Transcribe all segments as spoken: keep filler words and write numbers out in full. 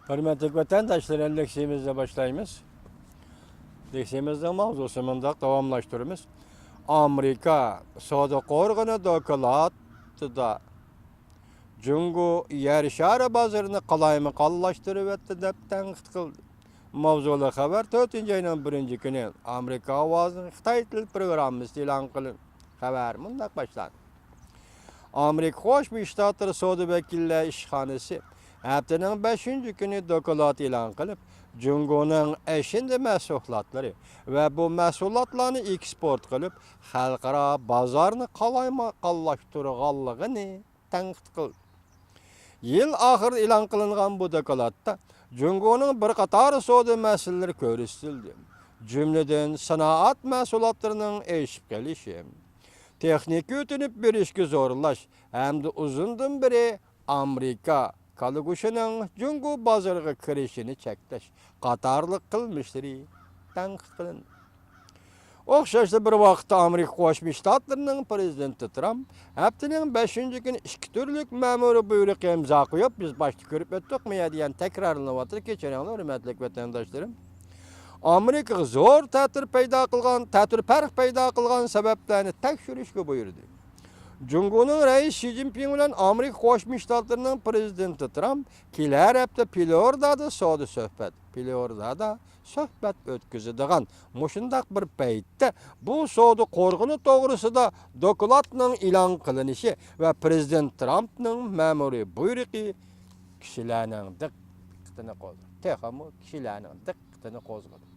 ھۆرمەتلىك ۋەتەنداشلار، لېكسىيىمىزنى باشلايمىز. لېكسىيىمىزنىڭ ماۋزۇسى مۇنداق، داۋاملاشتۇرىمىز. ئامېرىكا سودا قورغىنى دوكلاتىدا جۇڭگو يەر شارى بازىرىنى قالايمىقانلاشتۇرۇۋەتتى دەپ تەنقىد قىلدى. ماۋزۇلۇق خەۋەر تۆتىنچى ئاينىڭ بىرىنچى كۈنى ئامېرىكا ئاۋازىنىڭ خىتاي تىل پروگراممىسىدا ئېلان قىلىندى. خەۋەر مۇنداق باشلاندى. ئامېرىكا قوشما شتاتلىرى سودا ۋەكىللەر ئىشخانىسى ھەپتىنىڭ بەشىنچى كۈنى دوكلات ئېلان قىلىپ، جۇڭگونىڭ ئەشىندە مەھسۇلاتلىرى ۋە بۇ مەھسۇلاتلارنى ئېكسپورت قىلىپ، خەلقئارا بازارنى قالايمىقانلاشتۇرغانلىقىنى تەنقىد قىلدى. يىل ئاخىرىدا ئېلان قىلىنغان بۇ دوكلاتتا جۇڭگونىڭ بىر قاتار سودا مەسىلىلىرى كۆرسىتىلدى. جۈملىدىن سانائەت مەھسۇلاتلىرىنىڭ ئېشىپ قېلىشى، تېخنىكا ئۆتۈنۈپ بېرىشكە زورلاش ھەمدە ئۇزۇندىن بېرى ئامېرىكا كالا گۆشىنىڭ جۇڭگو بازىرىغا كىرىشىنى چەكلەش قاتارلىق قىلمىشلىرى تەنقىد قىلىندى. ئوخشاشلا بىر ۋاقىتتا ئامېرىكا قوشما شتاتلىرىنىڭ پرېزىدېنتى ترامپ ھەپتىنىڭ بەشىنچى كۈنى ئىككى تۈرلۈك مەمۇرىي بۇيرۇق ئىمزا قويۇپ، بىز باشتا كۆرۈپ ئۆتتۇق، مۇيەردە يەنە تەكرارلىنىۋاتىدۇ، كەچۈرۈڭلار، ھۆرمەتلىك ۋەتەنداشلىرىم. ئامېرىكىغا زور تەتۈر پەيدا قىلغان، تەتۈر پەرق پەيدا قىلغان سەۋەبلەرنى تەكشۈرۈشكە بۇيرۇدى. جۇڭگونىڭ رەئىسى شى جىنپىڭ بىلەن ئامېرىكا قوشما شتاتلىرىنىڭ پرېزىدېنتى ترامپ كېلەر ھەپتە فلورىدادا سودا سۆھبەت، فلورىدادا سۆھبەت ئۆتكۈزىدىغان مۇشۇنداق بىر پەيتتە بۇ سودا قورغىنى توغرىسىدا دوكلاتنىڭ ئېلان قىلىنىشى ۋە پرېزىدېنت ترامپنىڭ مەمۇرىي بۇيرۇقى كىشىلەرنىڭ دىققىتىنى قوزغىدى. تېخىمۇ كىشىلەرنىڭ دىققىتىنى قوزغىدى.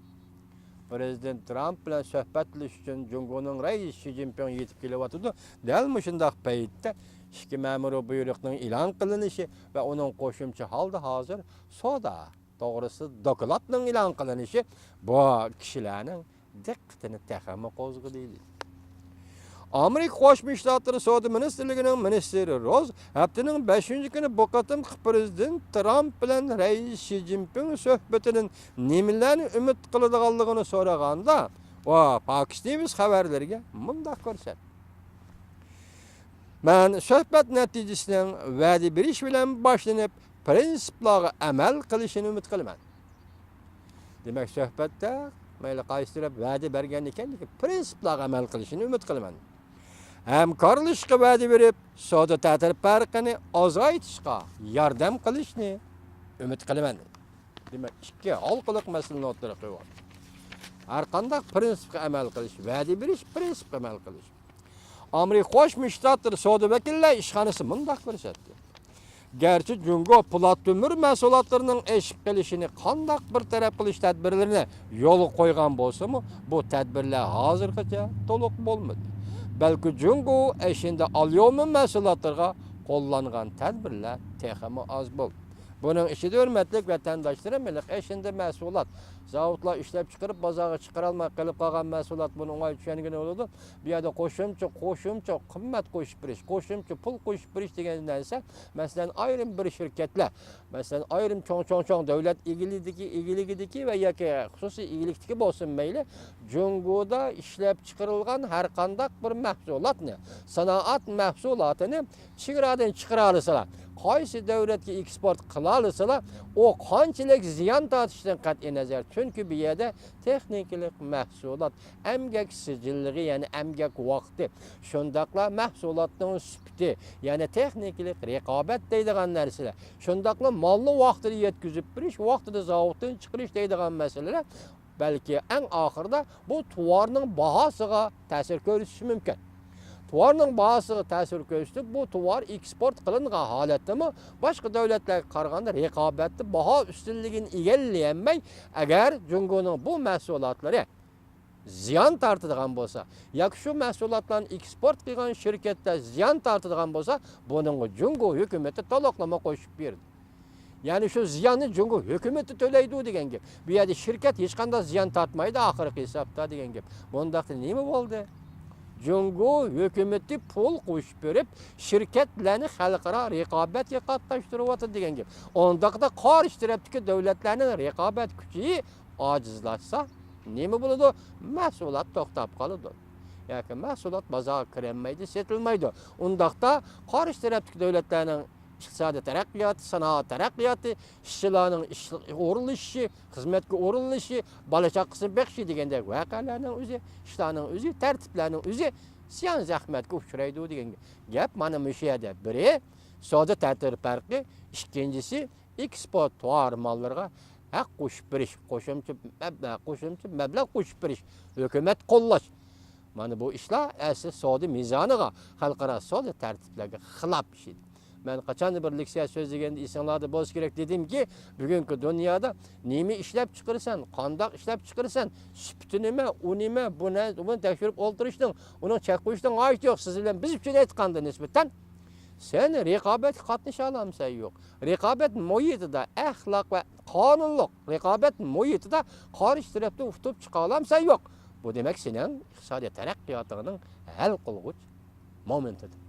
پرېزىدېنت ترامپ بىلەن سۆھبەتلىشىش ئۈچۈن جۇڭگونىڭ رەئىسى شى جىنپىڭ يېتىپ كېلىۋاتىدۇ. دەل مۇشۇنداق پەيتتە ئىككى مەمۇرىي بۇيرۇقنىڭ ئېلان قىلىنىشى ۋە ئۇنىڭ قوشۇمچە ھالدا ھازىر سودا توغرىسىدا دوكلاتنىڭ ئېلان قىلىنىشى بۇ كىشىلەرنىڭ دىققىتىنى تېخىمۇ قوزغىدى. ئامېرىكا قوشما شتاتلىرى سودا مىنىستىرلىكىنىڭ مىنىستىرى روز ھەپتىنىڭ بەشىنچى كۈنى بۇ قېتىمقى پرېزىدېنت ترامپ بىلەن رەئىس شى جىنپىڭ سۆھبىتىدىن نېمىلەرنى ئۈمىد قىلىدىغانلىقىنى سورىغاندا، ئۇ فاكس نيۇز خەۋەرلىرىگە مۇنداق كۆرسەتتى. مەن سۆھبەت نەتىجىسىنىڭ ۋەدە بېرىش بىلەن باشلىنىپ، پرىنسىپلارغا ئەمەل قىلىشىنى ئۈمىد قىلىمەن. دېمەك، سۆھبەتتە مەيلى قايسى تەرەپ ۋەدە بەرگەن ئىكەن، لېكىن پرىنسىپلارغا ئەمەل قىلىشىنى ئۈمىد قىلىمەن. ھەمكارلىشىشقا ۋەدە بېرىپ، سودا تەتۈر پەرقىنى ئازايتىشقا ياردەم قىلىشنى ئۈمىد قىلىمەن. دېمەك، ئىككى ھالقىلىق مەسىلىنى ئوتتۇرىغا قويۇۋالدى. ھەر قانداق پرىنسىپقا ئەمەل قىلىش، ۋەدە بېرىش، پرىنسىپقا ئەمەل قىلىش. ئامېرىكا قوشما شتاتلىرى سودا ۋەكىللەر ئىشخانىسى مۇنداق كۆرسەتتى. گەرچە جۇڭگو پولات تۆمۈر مەھسۇلاتلىرىنىڭ ئېشىپ قېلىشىنى قانداق بىر تەرەپ قىلىش تەدبىرلىرىنى يولغا قويغان بولسىمۇ، بۇ تەدبىرلەر ھازىرغىچە تولۇق بولمىدى. بەلكى جۇڭگو ئەشىندە ئاليۇمىن مەھسۇلاتلىرىغا قوللانغان تەدبىرلەر تېخىمۇ ئاز بولدى. بۇنىڭ ئىچىدە، ھۆرمەتلىك ۋەتەنداشلىرىم، ھېلىقى ئەشىندە مەھسۇلات، زاۋۇتلار ئىشلەپچىقىرىپ، بازارغا چىقىرالماي قېلىپ قالغان مەھسۇلات، بۇنى ئوڭاي چۈشەنگىلى بولىدۇ. بۇ يەردە قوشۇمچە، قوشۇمچە قىممەت قوشۇپ بېرىش، قوشۇمچە پۇل قوشۇپ بېرىش دېگەن نەرسە، مەسىلەن، ئايرىم بىر شىركەتلەر، مەسىلەن، ئايرىم چوڭ، چوڭ، چوڭ دۆلەت ئىگىلىكىدىكى، ئىگىلىكىدىكى ۋە ياكى خۇسۇسىي ئىگىلىكتىكى بولسۇن مەيلى، جۇڭگودا ئىشلەپچىقىرىلغان ھەر قانداق بىر مەھسۇلاتنى، سانائەت مەھسۇلاتىنى چېگرادىن چىقىرالىسىلا، قايسى دۆلەتكە ئېكسپورت قىلالىسىلا، ئۇ قانچىلىك زىيان تارتىشىدىن قەتئىينەزەر. چۈنكى بۇ يەردە تېخنىكىلىق مەھسۇلات، ئەمگەك سىجىللىقى، يەنى ئەمگەك ۋاقتى، شۇنداقلا مەھسۇلاتنىڭ سۈپىتى، يەنى تېخنىكىلىق رىقابەت دەيدىغان نەرسىلەر، شۇنداقلا مالنى ۋاقتىدا يەتكۈزۈپ بېرىش، ۋاقتىدا زاۋۇتتىن چىقىرىش دەيدىغان مەسىلىلەر بەلكى ئەڭ ئاخىرىدا بۇ تاۋارنىڭ باھاسىغا تەسىر كۆرسىتىشى مۇمكىن. تاۋارنىڭ باھاسىغا تەسىر كۆرسىتىپ، بۇ تاۋار ئېكسپورت قىلىنغان ھالەتتىمۇ باشقا دۆلەتلەرگە قارىغاندا رىقابەتتە باھا ئۈستۈنلۈكىنى ئىگىلىيەلمەي، ئەگەر جۇڭگونىڭ بۇ مەھسۇلاتلىرى زىيان تارتىدىغان بولسا ياكى شۇ مەھسۇلاتلارنى ئېكسپورت قىلغان شىركەتلەر زىيان تارتىدىغان بولسا، بۇنىڭغا جۇڭگو ھۆكۈمىتى تولۇقلىما قوشۇپ بېرىدۇ. يەنى شۇ زىياننى جۇڭگو ھۆكۈمىتى تۆلەيدۇ دېگەن گەپ. بۇ يەردە شىركەت ھېچقانداق زىيان تارتمايدۇ ئاخىرقى ھېسابتا دېگەن گەپ. بۇنداقتا نېمە بولدى؟ جۇڭگو ھۆكۈمىتى پۇل قوشۇپ بېرىپ، شىركەتلەرنى خەلقئارا رىقابەتكە قاتناشتۇرۇۋاتىدۇ دېگەن گەپ. ئۇنداقتا قارشى تەرەپتىكى دۆلەتلەرنىڭ رىقابەت كۈچى ئاجىزلاشسا، نېمە بولىدۇ؟ مەھسۇلات توختاپ قالىدۇ. ياكى مەھسۇلات بازارغا كىرەلمەيدۇ، سېتىلمايدۇ. ئۇنداقتا قارشى تەرەپتىكى دۆلەتلەرنىڭ ئىقتىسادىي تەرەققىياتى، سانائەت تەرەققىياتى، ئىشچىلارنىڭ ئىش ئورۇنلىشىشى، خىزمەتكە ئورۇنلىشىشى، بالا چاقىسىنى بېقىشى دېگەندەك ۋەقەلەرنىڭ ئۆزى، ئىشلارنىڭ ئۆزى، تەرتىپلەرنىڭ ئۆزى زىيان زەخمەتكە ئۇچرايدۇ دېگەن گەپ. مانا مۇشۇ يەردە بىرى سودا تەتۈر پەرقى، ئىككىنچىسى ئېكسپورت تاۋار ماللىرىغا ھەق قوشۇپ بېرىش، قوشۇمچە مەبلەغ، قوشۇمچە مەبلەغ قوشۇپ بېرىش، ھۆكۈمەت قوللاش. مانا بۇ ئىشلار ئەسلى سودا مىزانىغا، خەلقئارا سودا تەرتىپلەرگە خىلاپ ئىش ئىدى. مەن قاچان بىر لېكسىيە سۆزلىگەندە ئېسىڭلاردا بولسا كېرەك دېدىمكى، بۈگۈنكى دۇنيادا نېمە ئىشلەپ چىقىرىسەن، قانداق ئىشلەپ چىقىرىسەن، سۈپىتى نېمە، ئۇ نېمە، بۇ نە-، بۇنى تەكشۈرۈپ ئولتۇرۇشنىڭ، ئۇنىڭ چەك قويۇشنىڭ ھاجىتى يوق. سىز بىلەن بىز ئۈچۈن ئېيتقاندا نىسبەتەن، سەن رىقابەتكە قاتنىشالامسەن؟ يوق. رىقابەت مۇھىتىدا ئەخلاق ۋە قانۇنلۇق رىقابەت مۇھىتىدا قارشى تەرەپتىن ئۇتۇپ چىقالامسەن؟ يوق. بۇ دېمەك سېنىڭ ئىقتىسادىي تەرەققىياتىڭنىڭ ھەل قىلغۇچ مومېنتىدۇر.